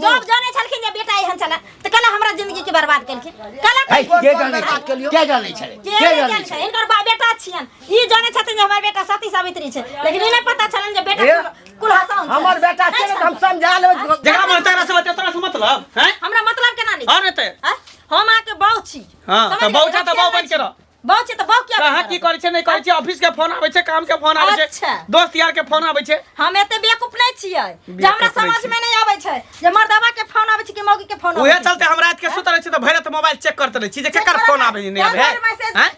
जब जाने छलखिन जे बेटा एहन छला त कला हमरा जिंदगी के बर्बाद केलखिन कला है, के जानै बर्बाद छै केलियौ? के जानै छलै के के नहि जानै जानै छै छलै हिनकर बा बेटा छियन ई जाने छथिन जे हमर बेटा सती सावित्री छै लेकिन ई नहि पता छलन जे बेटा हे? कुलहसाउन छै। हमर बेटा नहि छै ने तऽ हम छल। समझा लेबै जकरा मन तकरा से बतिया तोरा से मतलब हैं हमरा मतलब केना नहि और नहीं ते आँय? हम अहाँके बाउ छी हाँ, समझ तऽ बाउ गेलियै? छै तऽ बाउ बनि के रह। बाउ छी तऽ बाउ किया कहाँ बनि की के करै छै नहि करै छै ऑफिस के फोन आबै छै काम के फोन आबै छै अच्छा। दोस्त यार के फोन आबै छै रहब? हम एते बेवकूफ नहि छियै जे हमरा बेवकूफ नहि समझ में नहि आबै छै जे मर्दवा के फोन आबै छै कि मौगी के फोन उहे चलते हम रात के सुत रहै छी तऽ भरि रात मोबाइल चेक करते रहै छी जे केकर फोन आबै छै नहि आबै है मैसेज हैं?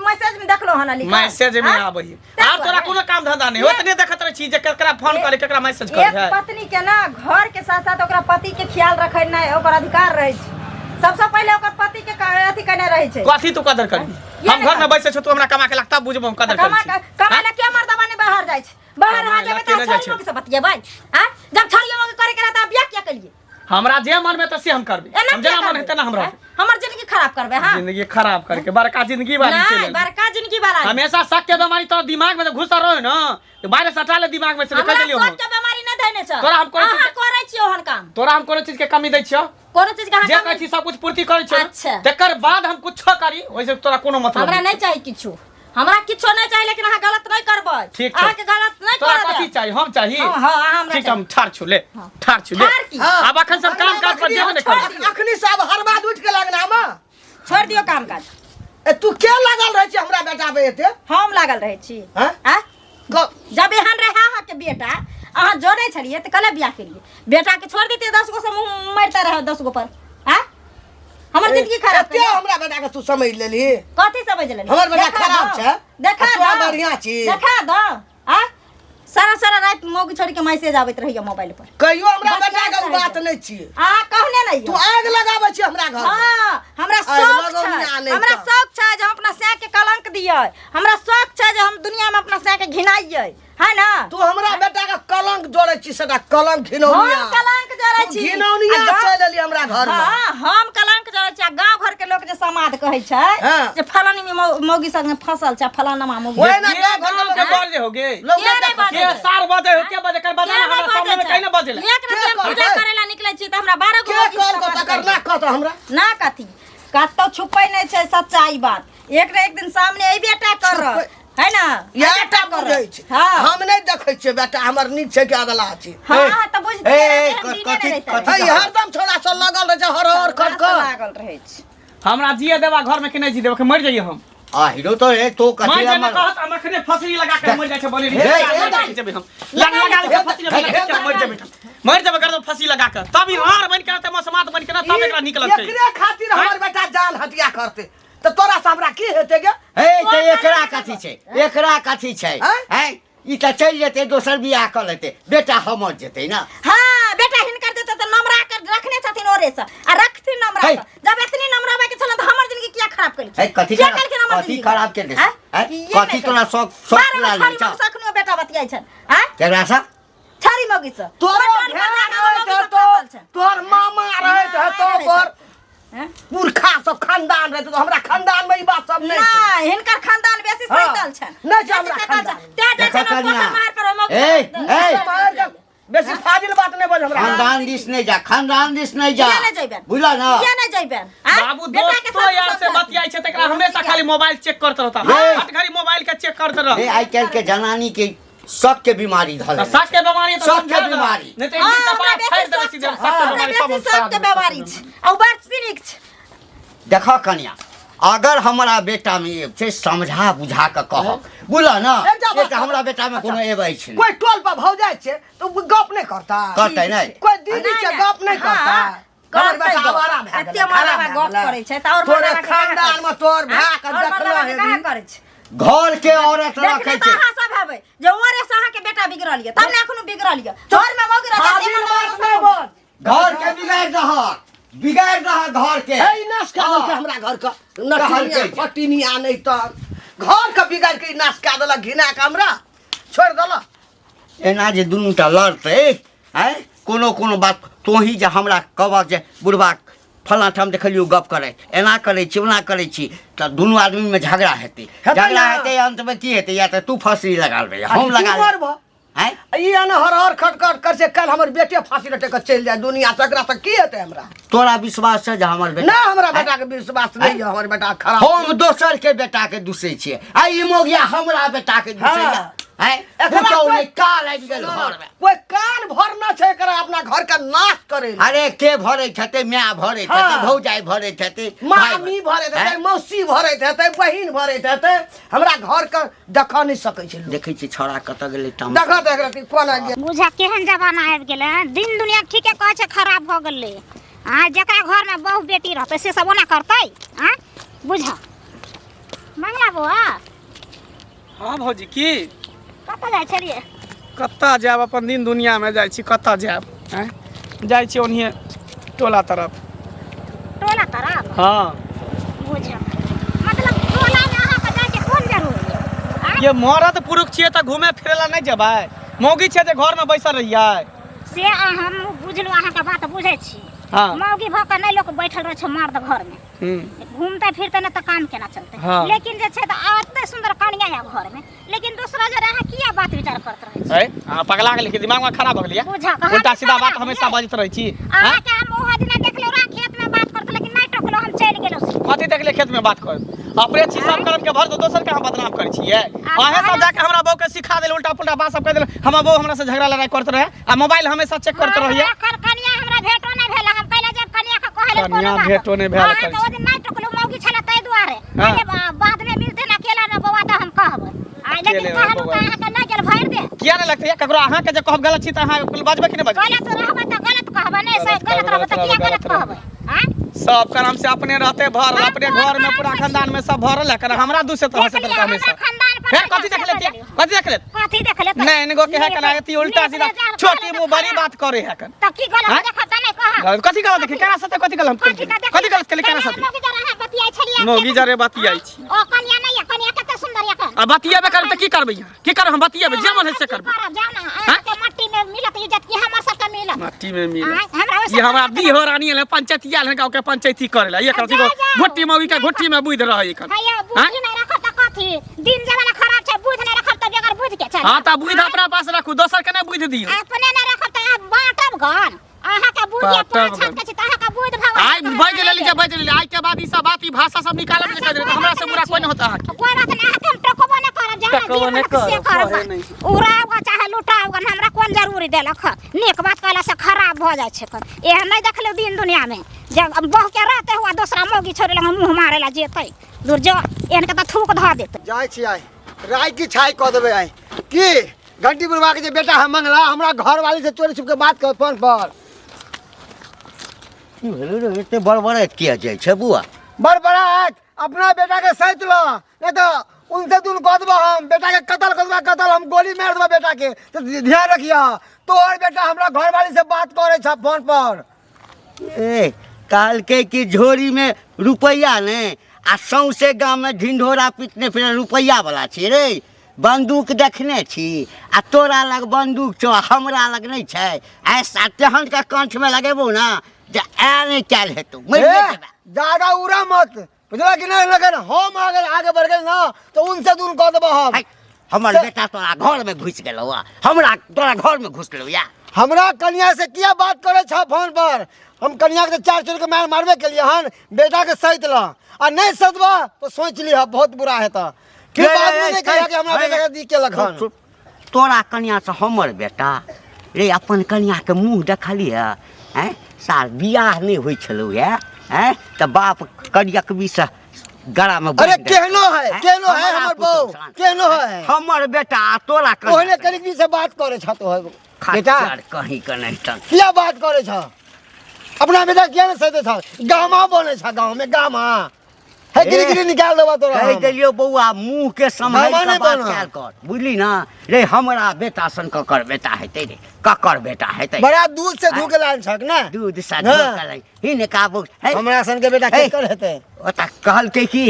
मैसेज में देखलो हन लिखल मैसेज में आँय? आबै है तै आर तोरा दुआरे। कोनो काम धंधा नहि होत नहि देखत रहै छी जे केकरा फोन करे केकरा मैसेज करे एक है पत्नी के ना घर के साथ साथ ओकरा पति के ख्याल रखे नहि ओकर अधिकार रहै छै सबसे पहिले ओकर पति के अथी केने रहै छै कथी तू कदर करबी ये हम नहि घर में बैसे छौ तू हमरा कमा के लगता बुझबो हम कदर कमा करै छी कमा ला के मर्दवा ने बाहर जाइ छै बाहर कमाय अहाँ ला जेबै के तऽ नहि जाइ छड़ी छै? मौगी से बतियेबै आँ जब छड़ी मौगी करे के रहता बियाह किया केलिए हमरा जे मन में त से हम करबी एना हम जेना किया मन हेतै ना हमरा आँय? हमर जिंदगी खराब करबै हाँ जिंदगी खराब करके बड़का जिंदगी वाली नहीं चलि बड़का जिंदगी वाला नहीं। हमेशा शक के बीमारी तोरा दिमाग में तो घुसल रहो ना तो बाहर से हटा ले दिमाग में से हमरा कह देलियो हम सोच के बीमारी नहीं धैने छ तोरा हम कोनो अहाँ चीज- करै छी ओहन काम तोरा हम कोनो चीज के कमी दै छियो कोनो चीज के अहाँ जे कमी- कहै छी सब कुछ पूर्ति करै छियो अच्छा। तकर बाद हम कुछो करी ओइसे तोरा कोनो मतलब हमरा नहीं चाही किछु हमरा किछो नहीं चाही लेकिन अहाँ गलत नहीं करबै ठीक छै। अहाँ के गलत नहीं तोरा करऽ कथी देब। चाही हम चाही हाँ, हाँ, अहाँ हमरा ठीक हम ठार छु ले ठार छु ले ठाढ़ की? हाँ। आब अखन सब काम काज पर जेबे नहि करबै अखनी सब हर बात उठि के लगना मे छोड़ दियौ काम काज ए तू के लागल रहै छी हमरा बेटा पे एते हम लागल रहै छी हाँ? आँ? जब एहन रहे अहाँके बेटा अहाँ जोड़ै छलियै तऽ कले बियाह केलियै बेटा के छोड़ देतियै 10 गो से मुँह मारिते रहे 10 गो पर आँ हमर जिंदगी खराब एते हमरा बेटा के तू समझ लेली कथी समझ लेली हमर बेटा देखा खराब दो। छै। देखा आ तोरा दो। बढ़ियां छी। देखा दो आ सारा सारा रात मौगी छोड़ के मैसेज आबैत रहैया मोबाइल पर कहियो हमरा बतियाइत बेटा के उ रहै बात छै। नहि छियै अहाँ कहने नहीं तू आग लगाबै छी हमरा घर में। हाँ हमरा आग शौक लगौनिया छै नहि हमरा तऽ। शौक छै जे हम अपना सैं के कलंक दियै हमरा शौक छै जे हम दुनिया में अपना सैं के घिनाइयै है ना तू हमरा बेटा के कलंक जोड़ै छी सेटा कलंक घिनौनिया हम कलंक जोड़ै तू छी घिनौनिया आ गाँव- चलि एली हमरा घर में हाँ हम कलंक जोड़ै छी आ गांव घर के लोग जे समाद कहै छै हाँ। जे फलानी में मौगी संगे फसल छै फलाना मौगी ओहे ना के गाँव घर के गाँव के लोग बजे हो गे लोग के नहि नहि देखै बाजै के छै? सार बजे हो के बजे कर बजे के हमरा नहि सामने में बाजै कहीं ना बजे छै? एक राति के हम पूजा कहतै? करे ला निकलै छी तऽ हमरा 12 गो के मौगी कहलको समाद तकर कहै ना कहत हमरा ना कथी कतौ छुपै नहि छै सच्चाई बात एक ने एक दिन सामने अयबे टा कर छुपै- है ना इएह अयबे टा टा करत। बुझै छै हाँ हम नहि देखै छियै बेटा हमर नीक छै कि अदला छै हाँ ए, हाँ, तऽ बुझते ए, रहतै, हम दिने कथी- नहि रहितै। कथी- है हरदम छोड़ा सब लगल रहै छै हर हर हमरा कर से कर लागल रहै छै हमरा जिए देबा घर में कि नहीं जी देबा कि मर जाइए हम आ हीरो तो रे तो कथी मर जाए हमर कहत हम अखने फसली लगा के मर जाय छै बने हे, हे, जेबै हम लग लगा के फसली लगा के मर जेबै मर जेबै कर दो फसली लगा के तब ई हार बन के रहते मसमात बन के ना तब एकरा निकलतै एकरे खातिर हमर बेटा जान हत्या करते तऽ तोरा से हमरा की हेतै गे हे तऽ एकरा कथी छै एकरा कथी छै आँय? हैं ई तऽ चलि जेतै दोसर बियाह कऽ लेतै बेटा हमर जेतै ना हाँ बेटा हिनकर जेतै तऽ नमरा के रखने छथिन ओरे से आ रखथिन नमरा है। के जब एतनी नमराबै के छलन तऽ हमर जिंदगी किया खराब केलखिन है कथी किया खराब केलखिन हमर कथी जिंदगी खराब केने आँय? हैं किए कथी नहि तोरा केलखिन? शौक शौक बारह पूरा गो लेने छड़ी छौ मौगी से अखनो बेटा बतियाइ छनि आँय केकरा से छड़ी मौगी से तोरो तोहर भेड़ टोल पर रहैत जाके मौगी हेतौ सब फसल छै। तोहर मामा रहैत हेतौ रहैत तोहर हैं? पुरखा सब खानदान रहैत हेतौ हमरा खानदान में ई बात सब नहि छै नहि हिनकर खानदान बेसी हाँ। सैतल छनि नहि छै बेसी हमरा सैतल खानदान। छनि। तें जाइ देखऽ छनि कनिया। पोखरि महार पर मौगी ए, सब- ए। सब मारि के बेसी फाजिल बात नहि बज हमरा खानदान दिस नहि जा खानदान दिस नहि जा किया नहि जइबेन? बुझल ना किया नहि जइबेन आँय? बाबू बेटा के दोस्तो साथ यार से सब बतियाई छै तकरा हमेशा खाली मोबाइल चेक करत रहता हे। हट घड़ी मोबाइल के चेक करत रह रे आइ काल्हि के जनानी के सबके बीमारी धऽ तऽ लेने सबके छै। बीमारी तऽ सबके समझा दह। बीमारी। नहि तऽ एक हाँ, दिन हमरा कपार बेसी फाड़ि देबै शौक सीधे छै। सबके हमरा बीमारी सब बेसी हम शौक के बीमारी छै आ उ बड़ सीनिक छै देखऽ कनिया अगर हमरा बेटा में एब छै समझा बुझा कऽ कहब बुझल ना एक जा बात एक हमरा बेटा में कोनो एब अछि नहि। कोई टोल पर भौजाइ छै तऽ उ गप नहि करता करतै नहि। कोई दीदी छै नहि, गप नहि करता हाँ, हमर करतै बेटा गप। आवारा भए एते गेलै मर्दाबा खराब भए गप गेलै। करै छै तऽ आओर तोरे मर्दाबा के कहाँ खानदान में तोहर भाय के और मर्दाबा देखलो के कहाँ हेबी करै छै घर के औरत देखने रखै तऽ छै अहाँ सब हेबै जे ओरे से अहाँके बेटा बिगड़ल यऽ तब ने एखनो बिगड़ल यऽ घर में मौगी रहतै से फाजिल मर्दाबा बात नहि बोल घर के बिगाड़ दहक बिगाड़ दहक घर के हे ई नाश कए देलकै हमरा घर के नटिनिया कहलकै। फटिनिया नहि तऽ घर के बिगाड़ के ई नाश कए देलक घिना के हमरा छोड़ि देलक एना जे दुनूटा लड़तै आँय कोनो कोनो बात तोही जे हमरा कहबह जे बुढ़बा फलाँ ठाम देखलियौ गप करैत एना करै छी ओना करै छी तऽ दुनू आदमीमे झगड़ा हेतै हेतै झगड़ा ना। हेतै अन्तमे की हेतै या तऽ तू फसरी लगा लेबै हम तू लगा लेबै मरबह। आँय ई एना हर हर खट खट कर से कल हमर बेटे फांसी लटक के चलि जाए दुनिया से, एकरा से की हेतै हमरा? तोरा विश्वास छै जे हमर बेटा? ना, हमरा बेटा के विश्वास नहीं है, हमर बेटा खराब। हम दोसर के बेटा के दुसै छियै आ ई मोगिया हमरा बेटा के दुसै। हाँ। आँय एकरा पुतहु कोई- नहि काल आबि गेल घर मे। कोई कान भरना छै एकरा अपना घर के नाश करे ला। अरे के भरै हेतै? माय भरै हेतै? हाँ। भौजाइ भरै हेतै? भाइ मामी भरैत हेतै, आँय? मौसी भरैत हेतै, बहिन भरैत हेतै। हमरा घर के देखऽ नहि सकै छै लोक। देखै छी छौड़ा कतऽ गेलै तामस। देखऽ तऽ एकरा कोना गेल। बुझा केहन जमाना आबि गेलै हँ। दिन दुनिया ठीके कहै छै खराब भऽ गेलै। आ जकरा घरमे बहु बेटी रहतै से सब ओना करतै? आँ बुझा मंगला बौआ। हाँ भौजी, की कतऽ जाइ छलियै? कतऽ जायब, अपन दिन दुनियामे जाइ छी। कतऽ जायब? आँय, जाइ छी ओनहिए टोला तरफ। टोला तरफ? हाँ। बुझ मतलब टोलामे अहाँके जाइके कोन जरूरी? आँय? ये मरद पुरुष छियै तऽ घूमे फिरे ला नहि जेबै? मौगी छियै जे घरमे बैसल रहियै? से हम बुझलहुँ, अहाँके बात बुझै छी। हाँ। मौगी भऽ कऽ नहि लोक बैठल रहै छै मर्द घरमे। घूमते फिरते नहि तऽ काम केना चलतै? हाँ। लेकिन जे छै तऽ एते सुन्दर कनिया यऽ घरमे, लेकिन दोसरा जरे अहाँ किया बात विचार करैत रहै छी? है अहाँ पगला गेलियै कि दिमागमे खराब भऽ गेलियै? बुझा कहाँ उल्टा सीधा पगला बात हमेशा गेलियै? बजैत रहै छी। आँय? अहाँके हम ओहो दिना देखलहुँ रह खेतमे बात करते, लेकिन नहि टोकलहुँ, हम चलि गेलहुँ। कथी देखलियै खेतमे बात कर? अपने छी सब कर्म के भर दो, दोसर के अहाँ बदनाम करै छियै। अहें सब जाके हमरा बहू के सिखा देल, उल्टा पुल्टा बात सब कहि देल। हमर बहू हमरा से झगड़ा लड़ाई करैत रहे आ मोबाइल हमेशा चेक करैत रहैया। एखन कनिया हमरा भेटो नहि भेल, हम कैला जब कनिया के कहै लेल कोनो कनिया बात। भेटो नहि भेल अहाँके करै ओ दिन नहि टोकलहुँ, मौगी छलै ताहि दुआरे। हाँ। अरे बाद में मिलते ना अकेला में बौआ तऽ हम कहबै। आ लेकिन अकेले में कहलहुँ बौआ। तऽ अहाँके नहि गेल भरि दे। किया नहि लगतै? ककरो अहाँके जे कहब गलत छी तऽ अहाँ बजबै कि नहि बजबै? गलत रहबै तऽ गलत कहबै, नहि गलत गलत कहबै, रहबै तऽ किया गलत गलत कहबै? आँय? सब करम से अपने रहते भरल, हम अपने कोन घर में करम पूरा से खानदान में सब भरल है, कर हमरा दूसरे तरह से देखलियै, करता हमेशा। हमरा खानदान पर फिर नहि कथी जा देख लेते? सकलियै। कथी देख लेते? कथी देख लेते? नहीं इनको के है कना अति उल्टा सीधा छोटी मुंह बड़ी बात करे है कन। तऽ की गलत आँय? देखत तऽ नहि कह। गलत कथी? गलत देखे केना साथे? कथी गलत हम कथी का देखलियै? कथी गलत केली केना साथे? मौगी जरा अहाँ बतियाइ छलियै। मौगी जरे बतियाइ छी। ओ कनिया नहि यऽ, कनिया कते सुन्दर यऽ कन। आ बतियेबे करब तऽ की करबै अहाँ? की करब हम? बतियेबै जे मन है से करबै। करब जाउ ने, अहाँके मट्टी में मिलत इज्जत कि हमर सबके मिलत? माटी में मिल आँय, हमरा ओइ ये हमरा सब दी हो रानी एले, पंचायती आयल है गाँव के पंचायती करे ला। ये कर जाउ, जाउ। घोटी मौगी के घोटी में बुझ रहे एखन। हैया बुद्धि नहि रखब तऽ कथी? दिन जमाना खराब छै, बुद्धि नहि रखब तऽ बगैर बुद्धि के चलब। हाँ तऽ बुद्धि अपना पास रखू, दोसर के नहीं बुद्धि दियौ। अपने नहि रखब तऽ अहाँ बाँटब गन? अहाँके बुद्धि बाँटब पाँच गन। हाथ के छै तऽ अहाँके बुद्धि भगवान आइ बाजि लेली जे बाजि लेली, आइ के बाद ई सब बात ई भाषा सब निकालब जे कहि देबै, हमरा से बुरा कोई नहीं होता अहाँके। कोई बात नहीं, अहाँके हम टोकबो नहि करब, जाउ ने, टोकबो जे नहि मोन से करब, करब। कहे नहि। उड़ाउ ग चाहे लुटाउ ग, हमरा कोन जरूरी देलक हँ? नीक बात कहला से खराब भऽ जाइ छै कन। एहन नहि देखलहुँ दिन दुनियामे जे बहु के रहते हुआ दोसरा मौगी छोड़ि लग मुँह मारे ला जेतै। दूर जो, एहन के तऽ थूक धऽ देतै। जाइ छी आइ राय की छाई कऽ देबै आइ की घंटी बुढ़वा के जे बेटा है मंगला हमरा घरवाली से चोरी छुप के बात कर फोन पर। की भेलै रे, एते बड़बड़ाइत किया जाइ छै बुआ? बड़बड़ाइत अपना बेटा के सैत ल, नहीं तो उनसे दून कऽ देबो हम, बेटा के कत्ल कऽ देबो, कत्ल हम गोली मारि देबो बेटा के। तो ध्यान रखिया, तोहर बेटा हमरा घरवाली से बात करे छ फोन पर। ए कहलकै कि झोरी में रुपैआ ने आ सौंसे गाम में ढिंढोरा पीटने फिर रुपैआ वाला छी रे। बंदूक देखने छी आ तोरा लग बंदूक छौ आ हमरा लग नहि छै। ऐसा तेहन के कंठ में लगेबो ना जे ऐ नहि कयल हेतौ, मरिए ए, जेबै। ज्यादा उड़ा मत, बुझला कि नहीं? लगन हम आगे आगे बढ़ गए ना तो उनसे दूर कऽ देबो हम। है, हमर बेटा तोरा घर में घुसि गेलौ आ हमरा तोरा घर में घुसलौ या हमरा कन्या से किया बात करे छ फोन पर? हम कन्या के चार चोर के मार मारबे के लिए हन, बेटा के सैत ल आ नहीं सतबा तो सोच लिह बहुत बुरा हेता। फिर बाद में नहीं कहिया कि हमरा बेटा के दी केलक हन। चुप, तोरा कन्या से हमर बेटा रे? अपन कन्या के मुँह देखलियै आँय? सार बियाह नहि होइ छलौ या आँय तऽ बाप करियकबी से गला में अरे बान्हि देलकै। केहनो है, आँय? केहनो है हमरा हमर पुतहु बहू, सन। केहनो है। हमर बेटा आ तोरा कन्या ओहने से। कनिक से बात करे छ तो बेटा। खच्चर कहीं के नहीं तन। किया बात करे छ? अपना बेटा किया नहीं सैते छ? गामा बोले छ गाँव में गामा है, गिरी गिरी निकाल देबा तोरा। कहि हम। देलियौ बौआ, मुँह के सम्हारि गामा कऽ नहि बात बनऽ। कयल कर, बुझली ना रे? हमरा बेटा सन ककर बेटा हेतै रे? ककर बेटा हेतै? बड़ा दूध से धो के लान छक ना। दूध से हाँ। धो के लाई हिनका बौ हे, हमरा सन के बेटा हे। केकर हेतै? ओतऽ कहलकै कि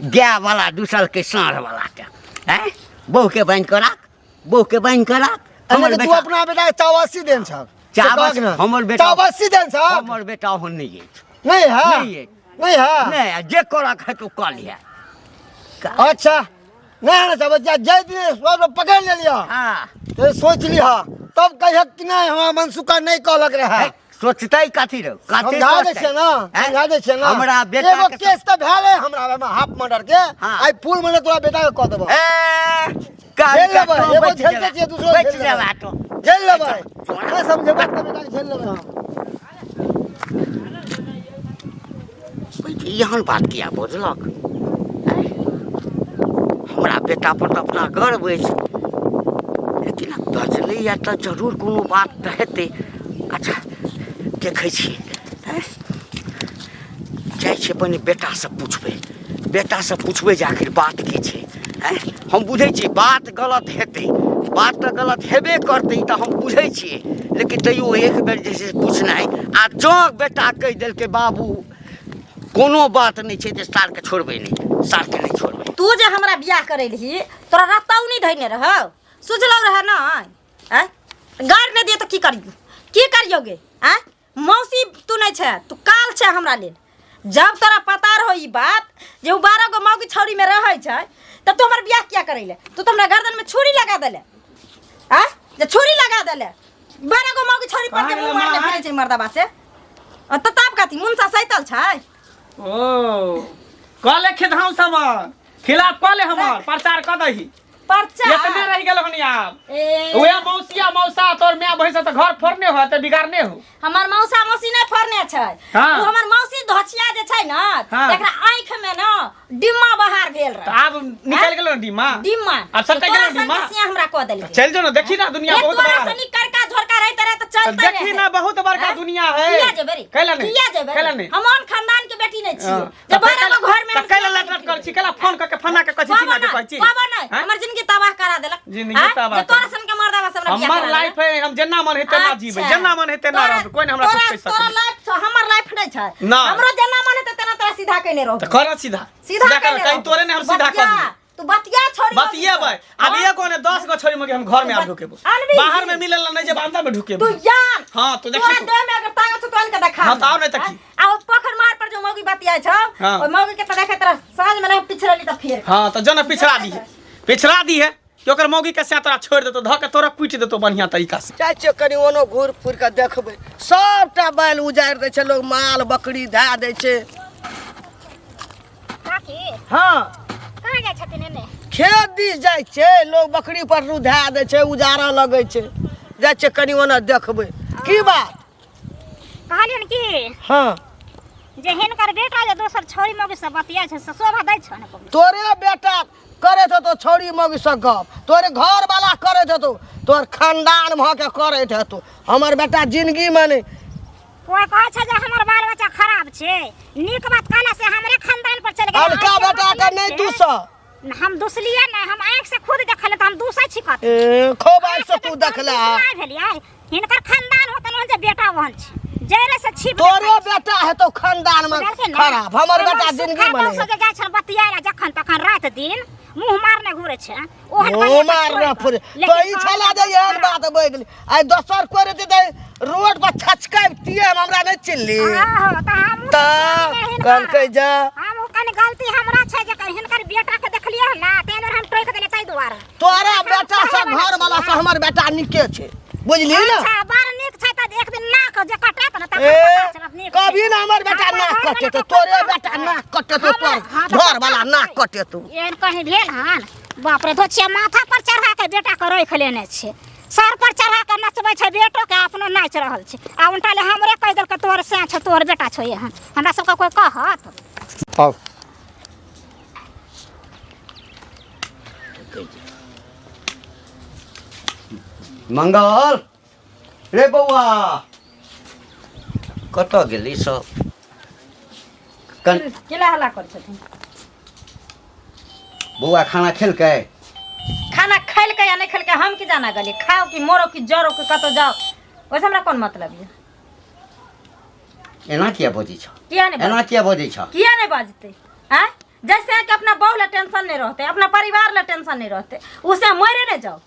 गाय वाला दूसल के साँढ़ वाला के हैं बहू के बान्हि कऽ राख, बहू के बान्हि कऽ राख। हमर हमर तू बेटा अपना बेटा के चावासी देन छक। चावासी- से कहक ना। हमर बेटा- चावासी देन छक। हमर बेटा ओहन नहि अछि। नहीं है। नहीं अछि। नहीं है। नहि, जे करक हेतौ कऽ लिहे। अच्छा। नहीं आना चाहबै छियै। जाहि दिन सब पकड़ि लेलियै हाँ तो सोच लिह, तब कहिए कि नहीं हमरा मनसुखा नहीं कहलक रहे। सोचतै कथी रौ, कथी समझा दै सोचतै? छियै ना, हैं? समझा दै छियै ना। हमरा बेटा एगो के केस तऽ भेलै हमरा में हाफ मर्डर के। हाँ। आइ फुल मर्डर तोरा बेटा के कऽ देबौ। ए, काल झेल लेबै, का तो एगो बचि झेलते जेबा, छियै, दूसरो बचि झेल लेबै। जेबा तो। झेल लेबै, नहि समझेबै तऽ बेटा के झेल लेबै हम। एहन बात किया बजलक? हैं? हमरा बेटा पर तऽ अपना गर्व अछि, लेकिन आब बजलैए तऽ जरूर कोनो बात तऽ हेतै। अच्छा देखै छियै, हैं? जाइ छियै पहिने बेटासँ पुछबै, बेटासँ पुछबै जे आखिर बात की छै। हैं? हम बुझै छियै बात गलत हेतै, बात तऽ गलत हेबे करतै, ई तऽ हम बुझै छियै, लेकिन तैयो एक बेर जे छै से पुछनाइ। आ जँ बेटा कहि देलकै बाबू कोनो बात नहि छै, तऽ सारके छोड़बै नहि, सारके नहि छोड़बै। तू जे हमरा बियाह करेलही तोरा रतौनी धैने रहौ, सुझलौ रहे नहि? आँय, गारि नहि दिए तऽ की करियौ, की करियौ गे? आँय मौसी, तू नहि छै, तू काल छै हमरा लेल। जब तोरा पता रहो ई बात जे ओ 12 गो मौगी छौरीमे रहै छै, तब तू हमर बियाह किया करैले? तू तऽ हमरा गर्दनमे छुरी लगा देले। आँय, जे छुरी लगा देले, 12 गो मौगी छौरी पर जे कहाँ मुँह गेलै मारने माय? फिरै छै मर्दबा से। आ तऽ तब कथी मुनसा सैतल छै? ओ कहले खेधाउ समर खिलाफ कहले हमर प्रचार कऽ दही। पर्चा एतने रहि गेल हन आब। ए उहे मौसिया मौसा तोर माय भैंस तऽ घर फोड़ने हो तऽ बिगाड़ने हो। हमर मौसा मौसी नहि फोड़ने छै। हाँ। ओ हमर मौसी धोछिया जे छै ने, हाँ। तकरा आँखि में ने डिम्मा बहार भेल तऽ रहे। आब निकलि गेल ने डिम्मा? डिम्मा। आब सटकि तोरा गेल ने डिम्मा? सन के हमरा कऽ देलकै। चलि जो ने, देखी ना दुनिया ए, बहुत तोरा बड़ा है। सनी करका झोरका रहते रहे तऽ चलते देखी रहे। ना बहुत बड़का हैं? दुनिया है। किया जेबै रे? कैला नहीं? किया जेबै रे? कैला नहीं? हम आन खानदान के बेटी नहीं छियै। हाँ। जे तऽ 12 गो घर में तऽ हम कैला सिया लट लट के करै छी, कैला फोन कऽ के फन्ना के कहै छी, कहबो चिन्ना के नहि, कहै छी? कहबो नहि। हैं? हमर जिंदगी तबाह करा देलक। जिंदगी हैं? तबाह जे तोरा करा सन के मर्दावा से हमरा बियाह हमर करा लाइफ देलक। है, हम जेना मन है तेना जीबै, अच्छा। जेना मन है तेना रहबै, कोइ ने हमरा कुछ कहि तोरा सकैए। लाइफ छौ, हमर लाइफ नहि छै। नहि। हमरो जेना मन हेतै तेना तोरा सीधा कयने रहबै। तऽ कर सीधा। सीधा कर, कयने कहीं रहबै। तोरे ने हम सीधा कऽ बतिया, दियौ। तू बतिया छोड़ी बतियेबै। आब एगो ने 10 गो छोड़ी मगे हम घर में आब ढुकेबो। आनबी। बाहर में मिलल नहीं जब अंदर में ढुकेबो। तू यार। हाँ, तू देखी तोरा तू। देह में अगर ताकत छौ तो आन के देखा। हाँ, तऽ आउ नहि तऽ की? आ ओ पोखर मार पर जो मौगी बतियाइ छौ, हाँ। ओइ मौगी के तऽ देखैत रह, साँझ में नहि पिछड़ली तऽ फेर। हाँ, तऽ जो ने पिछड़ा दी है, पिछड़ा दी है कि ओकर मौगी के से तोरा छोड़ देतो, धऽ के तोरा पीट देतो बढ़िया तरीका से। जाइ छियै कनि ओनो घूर फूर के देखबै, सबटा बैल उजाड़ि दै छै लोग, माल बकरी धए दै छै। काकी। हाँ। कहाँ जाइ छथिन एने? खेत दिस जाइ छै लोग, बकरी पर रू धए दै छै, उजाड़ऽ लगै छै। जाइ छियै कनि ओना देखबै। की बात? कहलियनि की हाँ। जे हिनकर बेटा जे दोसर छौरी मौगी से बतियाइ छै से शोभा दै छौ ने कोनो? तोरे बेटा करैत हेतौ छौरी मौगी से गप, तोरे घर वाला करैत हेतौ, तोर खानदान भऽ के करैत हेतौ, हमर बेटा जिंदगी में नहि। कोइ कहै छै जे हमर बाल बच्चा खराब छै, नीक बात कहला से हमरे खानदान पर चलि गेलै। अलका आँखि के बेटा के बतियाइ नहि छै। दूसऽ। हम दूसलियै नहि, हम आँखि से खुद देखलियै तऽ हम दूसै छी कथी? ए, खूब आँखि से तू आँखि से देखले। दूसनाइ भेलियै। हिनकर खानदान होतन ओहन जे बेटा ओहन छै, जड़े से छिप तोरे देखै छै। बेटा हेतौ खानदान में बुझलखिन ने? खराब, हमर ओहिमे बेटा सुखा जिंदगी में बौस नहि। जे जाइ छै बतियाय ला जखन तखन राति दिन मुँह मारने घुरै छै, ओहन मुँह कनिया के मारने छोड़ि कऽ। फुरे। लेकिन तो ई कहै छला छै जे एहन खराब। बात बजि गेली, आइ दोसर कोइ रहतै तऽ रोड पर छचकैबतियै हम, हमरा नहि चिन्हली? आहो, तऽ हमहूँ तऽ चिन्हलियै हिनकर। कहलकै जे हमहूँ कनि गलती हमरा छै जे हिनकर बेटा के देखलियै हन ने, ताहि दुआरे हम टोकि देलियै, ताहि दुआरे। तोरा हम बेटा सही से बात घर वाला से छियै। हमर बेटा नीके छै, बुझली ने? अच्छा, बड़ नीक छै तऽ एक दिन नाक जे कटत ने तखन ए, पता चलत नीक छै। कभी ना हमर बेटा हमर नाक घरवला कटेतौ, के तोरे पता बेटा छै। नाक कटेतौ, हमर- तोर हाँ, तऽ घर वाला पता नाक छै। कटेतौ। एहन कहीं भेल हन? बाप रे, धोछिया माथा पर चढ़ा के बेटा के रखि लेने छै, सर पर चढ़ा के नचबै छै बेटो के, अपनो नाचि रहल छै, आ उनटा ले हमरे कहि देलकै तोहर सैं छौ, तोहर बेटा छौ एहन। हमरा सबके कोइ कहत? आउ। मंगल रे बौआ, कतऽ गेली सब? कन केला हल्ला करै छथिन? बौआ खाना खेलकै? खाना खेलकै या नहि खेलकै हम की जाना गेलियै। खाओ कि मरो कि जरो कि कतौ जाओ, ओहिसँ हमरा कोन मतलब यऽ? एना किया बजै छ? किया नहि एना किया बजै छ? किया नहि बजतै? आँय, जैसे कि अपना बहू ला टेंशन नहीं रहते, अपना परिवार ला टेंशन नहीं रहते, उसे मरे नहीं जाओ।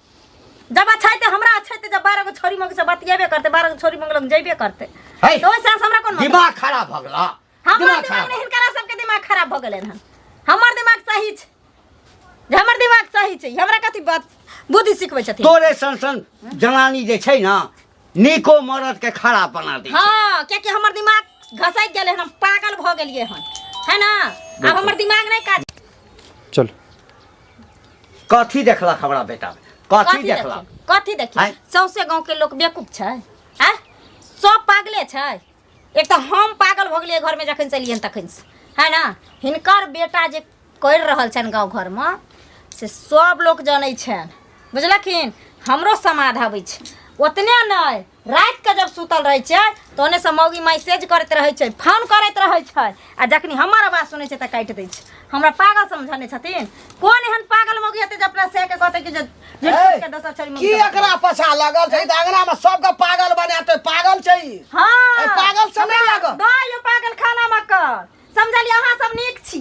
जब अच्छा है हमरा अच्छा है, जब 12 गो छोरी मग से बतियेबे करते, 12 गो छोरी मग लग जेबे करते, है। तो ओइसे हमरा कोन मतलब? दिमाग खराब भऽ गेला। हमर दिमाग दिमाग खराब। नहीं, हिनकरा सबके दिमाग खराब भऽ गेलनि हन, हमर दिमाग सही छै। जे हमर दिमाग सही छै। हमरा कथी बात बुद्धि सिखबै छथिन? तोरे सन सन जनानी जे छै ने, नीको मरद के खराब बना दै छै। हाँ, कियाकि हमर दिमाग घसकि गेलै हन, हम पागल भऽ गेलियै हन, है ना? आब हमर दिमाग नहि काज। चल। कथी देखलक हमरा बेटा में? कथी देखलक? कथी देखी? आँय? सौंसे गाँव के लोक बेवकूफ छै? आँय, सब पागले छै। एक तऽ हम पागल भऽ गेलियै घरमे जखन से एलियनि तखन से, है ना? हिनकर बेटा जे करि रहल छनि गाँव घरमे से सब लोक जनै छनि, बुझलखिन? हमरो समाद अबै छै। ओतने नहि, रातिके जब सुतल रहै छै तऽ ओन्नेसँ मौगी मैसेज करैत रहै छै, फोन करैत रहै छै, आ जखनी हमर आवाज सुनै छै तऽ काटि दै छै। हमरा पागल समझने छथिन? कोन एहन पागल मौगी हेतै जे अपना से के कहतै कि जे झूठ फूस के दोसर छोरी मौगी की सब एकरा पछा लगल छै? तऽ अंगना में सबके पागल बनाते पागल छै ई। हाँ। ए, पागल से नहि लागल। दऽ पागल खाना मकर समझलियै? अहाँ सब नीक छी,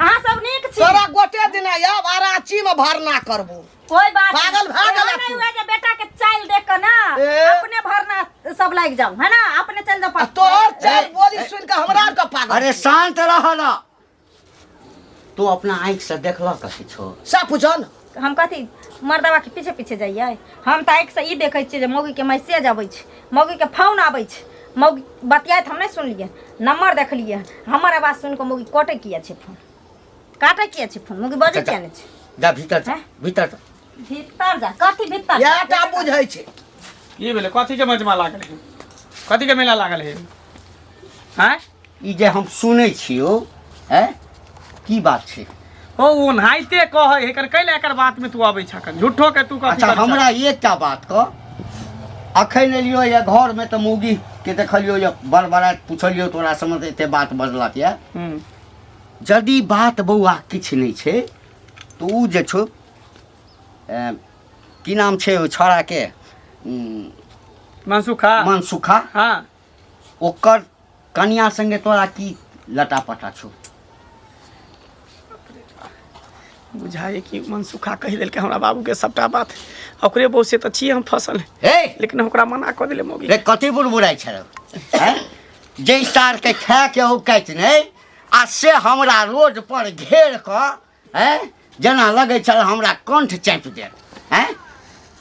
अहाँ सब नीक छी। तोरा गोटे दिन आयब आ रांची में भरना करबो। कोई बात पागल भए एहन गेला नहीं तू। हुए जे बेटा के चाल देख के ना ए। अपने भरना सब लागि जाओ, है ना? अपने चल जाओ। आ तोहर चाल बोली सुन के हमरा आर के पागल। अरे शांत रह ना तू, अपना आँखि से देखलक किछो? से पूछो न। हम कथी मर्दवा के पीछे पीछे जाइए? हम तऽ आँखिसँ ई देखै छियै जे मौगीके मैसेज अबै छै, मौगीके फोन आबै छै, मौगी बतियाइत हम नहि सुनलियै, नम्बर देखलियै। हमर आवाज सुनि कऽ मौगी कटै किया छै फोन? काटै किया छै फोन? मौगी बजै किया नहि छै? जा भीतर जा। हैं? भीतर जा। भीतर जा? कथी भीतर जा? इएह टा बुझै छै। की भेलै? कथी के मजमा लागल है? कथी के मेला लागल है? आँय? ई जे हम सुनै छियौ, हैं, की बात छै? ओ ओनाहिते कहै है एकर, कैला एकर बात में तू अबै छकन झूठो के तू कथी अच्छा करै छह? हमरा एकटा बात कह, अखन एलियो ये घरमे तऽ मौगी के देखलियो ये बड़बड़ाइत, पुछलियो तोरा समझ एते बात बजलक ये। यदि बात बौआ किछु नहि छै तऽ उ जे छौ, की नाम छै ओहि छौड़ाके? मनसुखा। मनसुखा। हाँ। ओकर कनिया संगे तोरा की लटा पटा छौ? बुझाइ कि मनसुखा कहि देलकै हमरा बाबूके सबटा बात, ओकरे बहू से तऽ छियै हम फसल। हे। लेकिन ओकरा मना कऽ देले मौगी। रे, कथी बुड़बुड़ाइ छल हैं? जै सारके खायके औकात नहि आ से हमरा रोड पर घेर कऽ, हैं, जेना लगै छल हमरा कंठ चापि देत, हैं?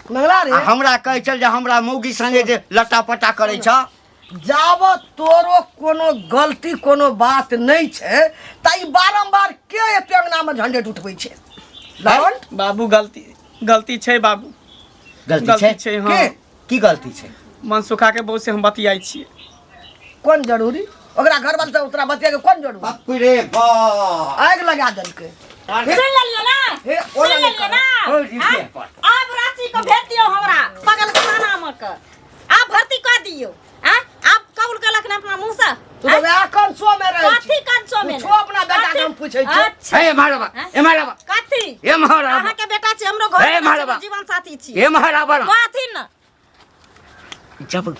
मंगला रे। आ हमरा कहै छल जे हमरा मौगी संगे जे लटा पटा करै छ। जाबत तोरो कोनो गलती कोनो बात नहि छै तऽ ई बारम्बार के एते अंगनामे झंझट उठबै छै लवन? बाबू, गलती गलती छै बाबू। गलती गलती छै? छै, हाँ। के? की गलती छै? मनसुखा के बहू से हम बतियाइ छियै। कोन जरूरी? ओकरा घरवाला से ओकरा बतिया के कोन जरूरी? बाप रे बाप, आगि लगा देलकै। सुन लेलियै ना? हे, सुन ओना नहि लेलियै ना? हो जी, आँय? पर। आब रांची के भेज दियौ हमरा पागल खाना मे के, आब भर्ती कऽ दियौ। आँय, आब कबूल केलक ना अपना मुँह से? तू तऽ वएह कंसो में रहै कथी कंसो में? पूछो अपना बेटा के, हम पूछै छियै। अच्छा। हे एम्हर आबा, एम्हर आबा। कथी? एम्हर आबा। अहाँके बेटा छै, हमरो घर हे, एम्हर आबा। जीवन साथी छी। एम्हर आबा ना। कथी न? जब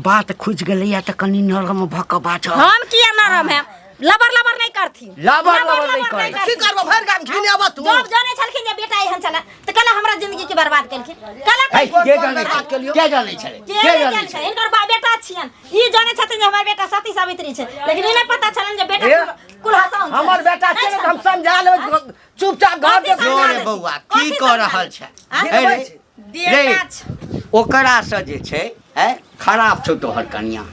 बात खुजि गेलैया तऽ कनि नरम भऽ कऽ बाजऽ। हम किया नरम है? लबर लबर नहीं करथिन। लबर लबर नहि करै। की करबो? भरि गाम घिनेबो तू? जब जाने छलखिन जे बेटा एहन छला तऽ कला हमरा जिंदगी के बर्बाद केलखिन कला। हे, के जानै बर्बाद छै? केलियौ? के जानै छलै? के के नहि जानै जानै छलै? छै? हिनकर बा बेटा छियन, ई जाने छथिन जे हमर बेटा सती सावित्री छै, लेकिन ई नहि पता छलनि जे बेटा हे, कुलहसाउन छै। हमर बेटा छै ने तऽ हम समझा लेबै, चुपचाप घर कथी पर समझा जो रे देथिन? बौआ, की कथी कऽ समझा रहल देथिन? छै? आँय? हे रे, बेटा रे, छै। ओकरासँ जे छै, है, खराब छौ तोहर कनिया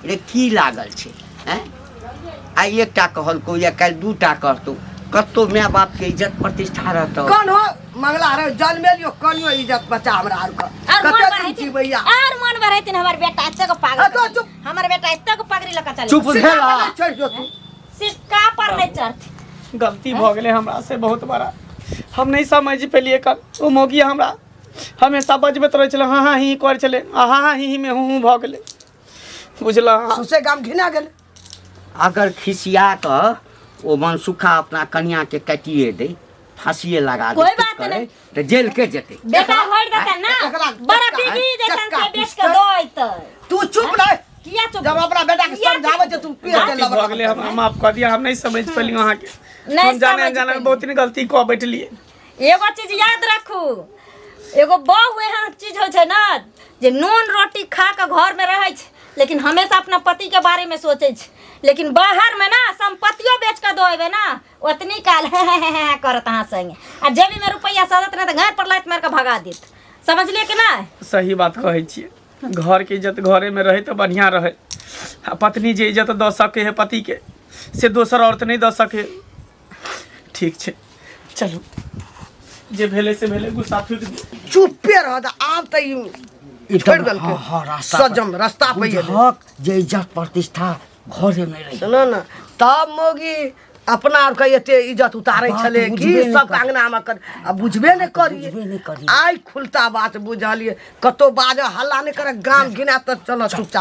रे, की लागल छै? हैं, आइ एकटा कहलकौ या काल्हि दूटा कहतौ, कतौ माय बापके इज्जत प्रतिष्ठा रहतौ? कौन हो मंगला रे, जन्मेलियो कनियो इज्जत बचा हमरा आर के। और मन कते दिन बढ़ैतिन जीवैया? और मन बढ़ैतिन हमर बेटा एतेक पागल। आ तो चुप। हमर बेटा एतेक पगड़ी लऽ कऽ चलै। चुप भेला? चढ़ जो तू। सिक्का पर नहि चढ़ती। गलती भऽ गेलै हमरा से बहुत बड़ा, हम नहि समझ पेलियै कल। ओ मौगी हमरा हमेशा बजबैत रहै छलै, हाँ हाँ ही ही करै छलै, आ हाँ हाँ ही ही मे हूँ हूँ भऽ गेलै, बुझलह? सौंसे गाम घिना गेल। अगर खिसिया कऽ ओ मनसुखा अपना कनियाके काटिए दै, फांसिए लगा दे, कोई किछु बात करे, नहीं। तऽ जेल के जेतै। बेटा भरि देतै ना। एकरा बड़ा चक्का- बिगी जेतन चक्का से बेच के पिसतै। दऽ अयतै। तू चुप रह। किया चुप? जब अपना बेटा के किया समझाबै चुप? छै तू पी के गलती भऽ गेलै हमरा, माफ कऽ दिअ, हम नहि समझ पेलियै अहाँके। नहि हम जाने समझ अनजाने में पेलियै। बहुत ही गलती कऽ बैठलियै। एगो चीज याद रखू, एगो बहु एहन चीज होइ छै ने जे नून रोटी खा कऽ घरमे रहै छै, लेकिन हमेशा अपना पतिके बारेमे सोचै छै, लेकिन बाहरमे ना सम्पत्तियो बेच कऽ दऽ अयबै ना, ओतनी काल हे हे हे हे करत अहाँ संगे। आ जेबी में रुपैया सदत नहि तऽ घर पर लात मारि कऽ भगा देत समझलियै कि नहि सही बात कहै छियै घरके इज्जत घरेमे रहै तऽ बढ़िआँ रहै आ पत्नी जे इज्जत दऽ सकै है पतिके से दोसर औरत नहि दऽ सकै ठीक छै चलू जे भेलै से भेलै गुस्सा फूकि दियौ चुप्पे रह आब तऽ ई छोड़ि देलकै हाँ, हाँ, रास्ता पर। सजम रास्ता पे एलै। बुझहक जे इज्जत प्रतिष्ठा घरे में रही सुनो ने तब मौगी अपना आरके एते इज्जत उतारै बात छलै कि बुझबे नहि सब करी। अंगनामे कर आ बुझबे नहि बुझबे नहि करियै करियै। आइ खुलता बात बुझलियै कतौ बाजऽ हल्ला नहि करे गाम घिना तऽ चलऽ चुपचाप।